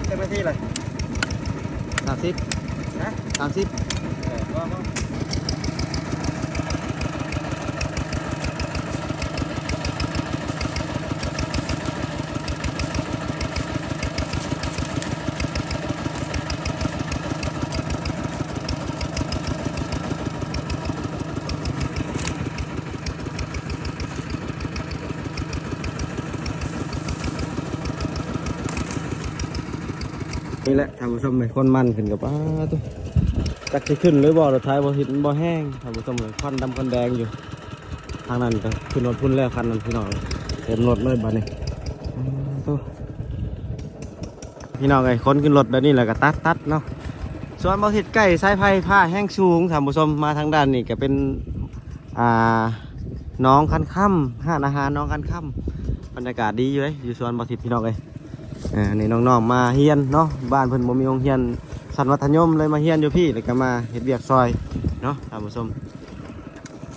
ຈັກນາທີລະ? ສາມສິບ ຮະ? ສາມສິບ ເອີ ພໍ ພໍ. ນີ້ແຫຼະທ່ານຜູ້ຊົມເອີຍ ຄົນມັນຂຶ້ນກັບ ປາດໂທ້ ຈັກຊິຂຶ້ນຫຼືບໍ່ ລົດໄຖບໍ່ເຫັນບໍ່ແຮງ ທ່ານຜູ້ຊົມເອີຍ ຄວັນດຳຄວັນແດງຢູ່. ທາງນັ້ນກໍຂຶ້ນຮອດພຸ້ນແລ້ວ ຄັນນັ້ນ ພີ່ນ້ອງ ເຕັມລົດເລີຍບາດນີ້. ປາດໂທ້ ພີ່ນ້ອງເອີຍ ຄົນຂຶ້ນລົດແບບນີ້ແລ້ວກໍຕັດ ຕັດເນາະ. ສວນບໍ່ເຮັດໃກ້ສາຍໄຟຟ້າແຮງສູງ ທ່ານຜູ້ຊົມ. ມາທາງດ້ານນີ້ກໍເປັນ ອ່າ ໜອງຄັນຄຳ ຮ້ານອາຫານໜອງຄັນຄຳ. ບັນຍາກາດດີຢູ່ເດ້ ຢູ່ສວນບໍ່ທິດ ພີ່ນ້ອງເອີຍ. ອ່າ ນີ້ນ້ອງໆມາຮຽນເນາະ ບ້ານເພິ່ນບໍ່ມີໂຮງຮຽນຊັ້ນມັດທະຍົມ ເລີຍມາຮຽນຢູ່ພີ້ ແລ້ວກໍມາເຮັດວຽກຊ່ອຍເນາະ ທ່ານຜູ້ຊົມ.